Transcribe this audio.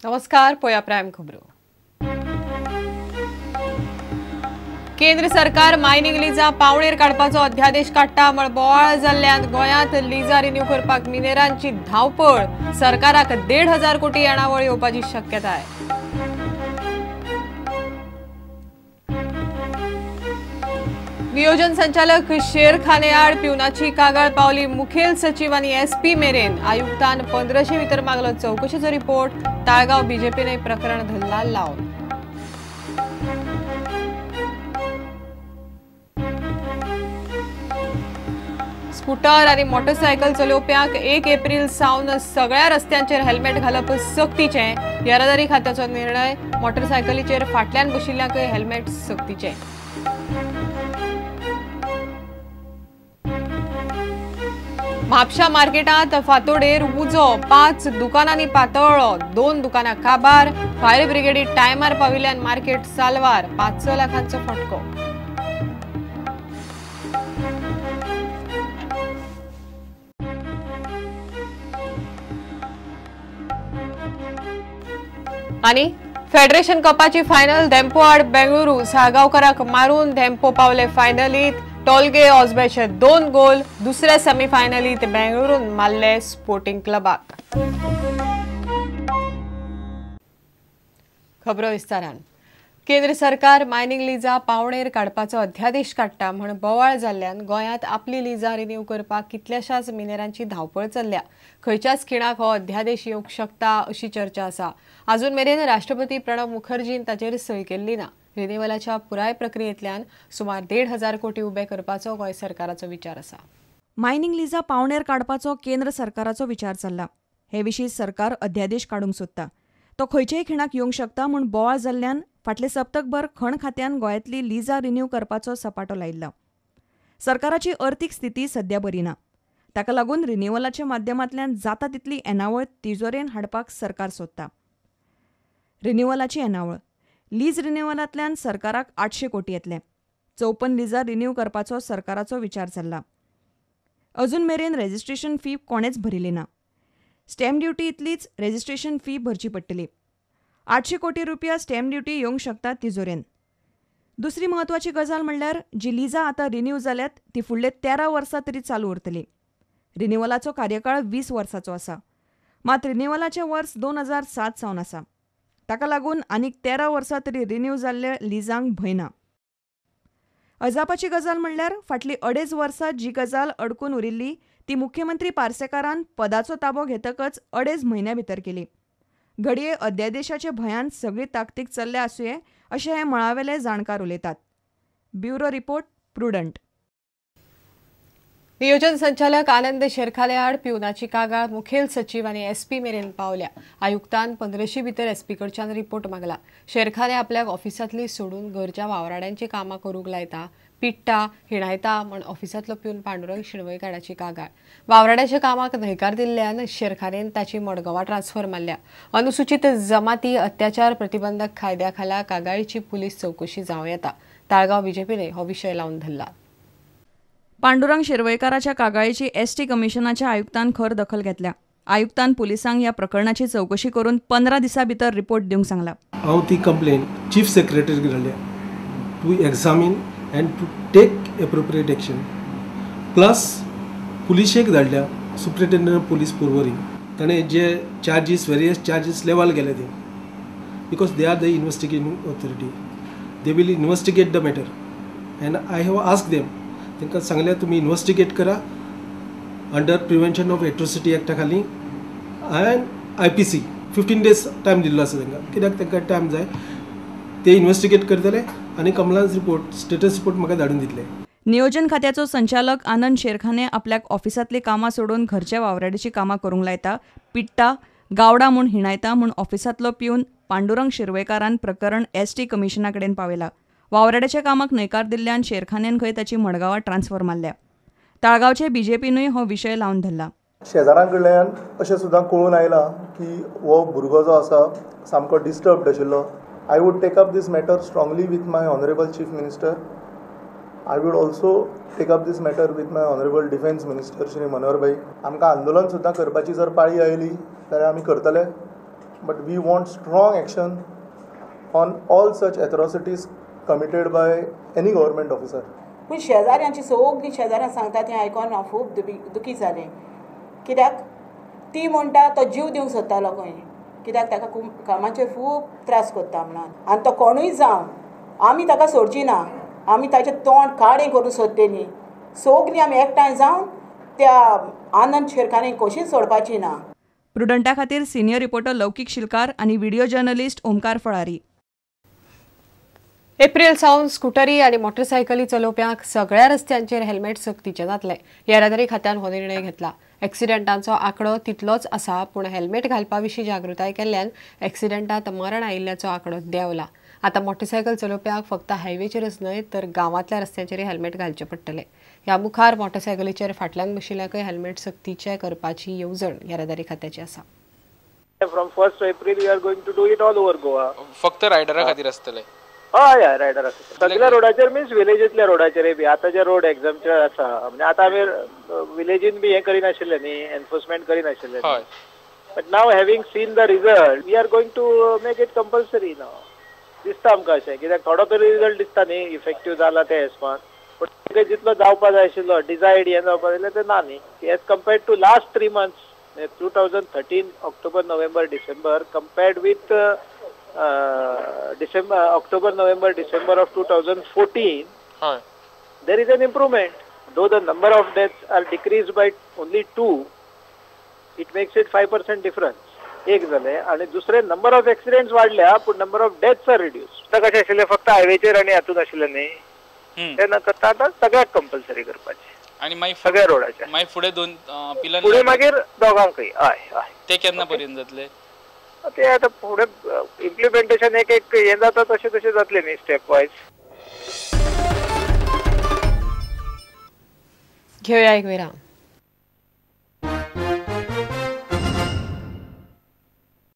नमस्कार, पोया प्राइम खबरो। केंद्र सरकार मायनिंग लिजा पावणेर काडपाचो अध्यादेश काडटा म्हण बोवाळ जाल्ल्यान गोंयांत लिजा रिन्यू करपाक मिनेरांची धांवपळ। सरकाराक 1,500 कोटी येणावळ येवपाची शक्यताय। नियोजन संचालक शेरखाने आड पिवनाची कागाळ पावली मुखेल सचिव आनी एसपी मेरेन। आयुक्तान 1500 भितर मागलो चवकशेचो रिपोर्ट। ताळगांव बीजेपीने प्रकरण धरला लावन। स्कूटर आनी मोटरसायकल चलोवप्यांक 1 एप्रिल सावन सगळ्या रस्त्यांचेर हेल्मेट घालप सक्तीचें। येरादारी खात्याचो निर्णय। मोटरसायकलीचेर फाटल्यान बशिल्ल्यांकय हेल्मेट सक्तीचें। म्हापशा मार्केटांत फातोडेर उजो, 5 दुकानांनी पातळ्ळो, 2 दुकानां काबार। फायर ब्रिगेडी टायमार पाविल्ल्यान मार्केट साल्वार। 5 लाखांचो फटको। आनी फेडरेशन कपाची फायनल धेंपो आड बेंगळुरू। साळगांवकाराक मारून धेंपो पावले फायनलीत। टोलगे ऑसबॅचे 2 गोल। दुसऱ्या सेमीफायनलीत बेंगळुरून मारले स्पोर्टिंग क्लबाक। खबरो विस्तारान। केंद्र सरकार मायनिंग लिजा पावणेर काडपाचो अध्यादेश काडटा म्हण बोवाळ जाल्ल्यान गोंयांत आपली लिजा रिन्यू करपाक कितल्याशाच मिनेरांची धांवपळ चल्ल्या। खंयच्याच खिणाक हो अध्यादेश येवंक शकता अशी चर्चा आसा। अजून मेरेन राष्ट्रपती प्रणब मुखर्जीन ताचेर सय केल्ली ना। रिन्युअलाच्या पुराय प्रक्रियेंतल्यान सुमार 1,500 कोटी उबे करपाचो गोंय सरकाराचो विचार आसा। मायनिंग लिजा पावणेर काडपाचो केंद्र सरकाराचो विचार चल्ला। हे विशीं सरकार अध्यादेश काडूंक सोदता। तो खंयच्याय खिणाक येवंक शकता म्हूण बोवाळ जाल्ल्यान फाटले सप्तकभर खण खात्यान गोंयांतली लिजा रिन्यू करपाचो सपाटो लायिल्लो। सरकाराची अर्थीक स्थिती सध्या बरी ना। ताका लागून रिन्युअलाच्या माध्यमांतल्यान जाता तितली येणावळ तिजोरेन हाडपाक सरकार सोदता। रिन्युअलाची येणावळ लीज रिन्युअलांतल्यान सरकाराक 800 कोटी येतले। 54 लिजा रिन्यू करपाचो सरकाराचो विचार चल्ला। अजून मेरेन रेजिस्ट्रेशन फी कोणेच भरिल्ली ना। स्टॅम्प ड्युटी इतलीच रेजिस्ट्रेशन फी भरची पडटली। 800 कोटी रुपया स्टॅम्प ड्युटी येवंक शकता तिजोरेन। दुसरी म्हत्वाची गजाल म्हणल्यार जी लिजा आतां रिन्यू जाल्यात ती फुडले 13 वर्सां तरी चालू उरतली। रिन्युअलाचो कार्यकाळ 20 वर्सांचो आसा। मात रिन्युअलाचें वर्स 2007 सावन आसा। ताका लागून आनीक 13 वर्सां तरी रिन्यू जाल्ल्या लिजांक भंय ना। अजापाची गजाल म्हणल्यार फाटलीं 2.5 वर्सां जी गजाल अडकून उरिल्ली ती मुख्यमंत्री पार्सेकारान पदाचो ताबो घेतकच 2.5 म्हयन्या भितर केली। घडये अध्यादेशाच्या भंयान सगळी ताकतीक चल्ल्या आसुये अशें हे मळावेले जाणकार उलयतात। Bureau report, Prudent. नियोजन संचालक आनंद शेरखाले आड पिवनाची कागाळ मुखेल सचिव आनी एसपी मेरेन पावल्या। आयुक्तान 1500 भितर एसपी कडच्यान रिपोर्ट मागला। शेरखाले आपल्याक ऑफिसांतली सोडून घरच्या वावराड्यांची कामां करूंक लायता, पिट्टा, हिणायता म्हण ऑफिसांतलो पिवन पांडुरंग शिणवयकाराची कागाळ। वावराड्याच्या कामाक न्हयकार दिल्ल्यान शेरखानेन ताची मडगांवां ट्रान्सफर मारल्या। अनुसूचित जमाती अत्याचार प्रतिबंधक कायद्या खाला कागाळीची पुलीस चवकशी जावं येता। ताळगांव बीजेपीने हो विशय लावन धरला। पांडुरंग शिरवयकाराच्या कागाळीची एसटी कमिशनाच्या आयुक्तान खर दखल घेतल्या। आयुक्तान पुलिसांक ह्या प्रकरणाची चवकशी करून 15 दिसां भितर रिपोर्ट दिवंक सांगला। हांव ती कंप्लेन चीफ सेक्रेटरीक धाडल्या to examine and to take appropriate action. Plus पुलिशेक धाडल्या, सुप्रिटेंडंट पुलीस पर्वरी। ताणें जे चार्जीस वेरियस चार्जीस लेवल केले ते because they are the investigating authority, they will investigate the matter and I have ask them. तांकां सांगलें तुमी investigate करा under prevention of atrocity एक्टा खाली and I P C. 15 days time दिल्लो आसा तांकां, कित्याक तांकां टायम जाय। ते इन्वेस्टिगेट करतले आनी कंप्लायन्स रिपोर्ट, स्टेटस रिपोर्ट म्हाका धाडून दितले। नियोजन खात्याचो संचालक आनंद शेरखाने आपल्याक ऑफिसांतली कामां सोडून घरच्या वावराड्याची कामां करूंक लायता, पिट्टा, गावडा म्हूण हिणायता म्हूण ऑफिसांतलो पिवन पांडुरंग शिरवयकारान प्रकरण एसटी कमिशना कडेन पावयला। वावराड्याच्या कामाक न्हयकार दिल्ल्यान शेरखानेन खंय ताची मडगांवां ट्रान्सफर मारल्या। ताळगांवचे बीजेपीनूय हो विशय लावन धरला। शेजारां कडल्यान अशें सुद्दां कळून आयलां की हो भुरगो जो आसा सामको डिस्टर्ब्ड आशिल्लो। I would take up this matter strongly with my honourable chief minister. I would also take up this matter with my honourable defence minister Shri Manohar भाई। आमकां आंदोलन सुद्दां करपाची जर पाळी आयली जाल्यार आमी करतले। But we want strong action on all such atrocities committed by any government officer. पूण शेजाऱ्यांची सगळीं शेजाऱ्यां सांगता तें आयकोन हांव खूब दुखी जालें. कित्याक ती म्हणटा तो जीव दिवंक सोदतालो खंय, कित्याक ताका कामाचेर खूब त्रास करता म्हणून. आनी तो कोणूय जावं आमी ताका सोडची ना, आमी ताचें तोंड काळें करून सोदतलीं. सगळीं आमी एकठांय जावन त्या आनंद शेरखानेक कशीच सोडपाची ना. प्रुडंटा खातीर सिनियर रिपोर्टर लौकीक शिलकार आनी video journalist Omkar Falari. April सावन स्कुटरी आनी मोटरसायकली चलोवप्यांक सगळ्या रस्त्यांचेर हेल्मेट सक्तीचें जातलें. येरादारी खात्यान हो निर्णय घेतला. एक्सिडेंटांचो आंकडो तितलोच आसा, पूण हेल्मेट घालपा विशीं जागृताय केल्ल्यान एक्सिडेंटांत मरण आयिल्ल्याचो आंकडो देंवला. आतां मोटरसायकल चलोवप्यांक फक्त हायवेचेरच न्हय तर गांवांतल्या रस्त्यांचेरय हेल्मेट घालचें पडटलें. ह्या मुखार मोटरसायकलीचेर फाटल्यान बशिल्ल्याकय हेल्मेट सक्तीचें करपाची येवजण येरादारी खात्याची आसा. From 1st April we are going to do it all over Goa. फक्त रायडरा खातीर आसतलें? हय हय, रायडर आसतले. सगळ्या रोडाचेर मिन्स विलेजींतल्या रोडाचेर बी आतां जे रोड एग्जामचे आसा, म्हणजे आतां आमी विलेजीन बी हें करिनाशिल्लें न्ही, enforcement करिनाशिल्लें. But now having seen the result we are going to make it compulsory now. दिसता आमकां अशें कित्याक थोडो तरी रिजल्ट दिसता न्ही इफेक्टीव जाला तें हेस्पान, पूण जितलो जावपा जाय आशिल्लो डिजायर्ड हें जावपा जाय आशिल्लें तें ना न्ही. As compared to last 3 months 2013 October November December compared with December October November December of 2014 there is an improvement. Though the number of deaths are decreased by only 2, it makes it 5% difference. एक जालें. आनी दुसरें number of accidents वाडल्या पूण number of deaths are reduce. आतां कशें आशिल्लें फक्त हायवेचेर आनी हातूंत आशिल्लें न्ही, तें न करता आतां सगळ्याक कंपल्सरी करपाचें आनी मागीर सगळ्या रोडाचेर. मागीर फुडें दोन पिलन फुडें मागीर दोगांकय. हय हय, ते केन्ना पर्यंत जातले ते? आतां फुडें इम्प्लिमेंटेशन एक एक हें जाता तशें तशें जातलें न्ही स्टेप वायज. घेवया एक विराम.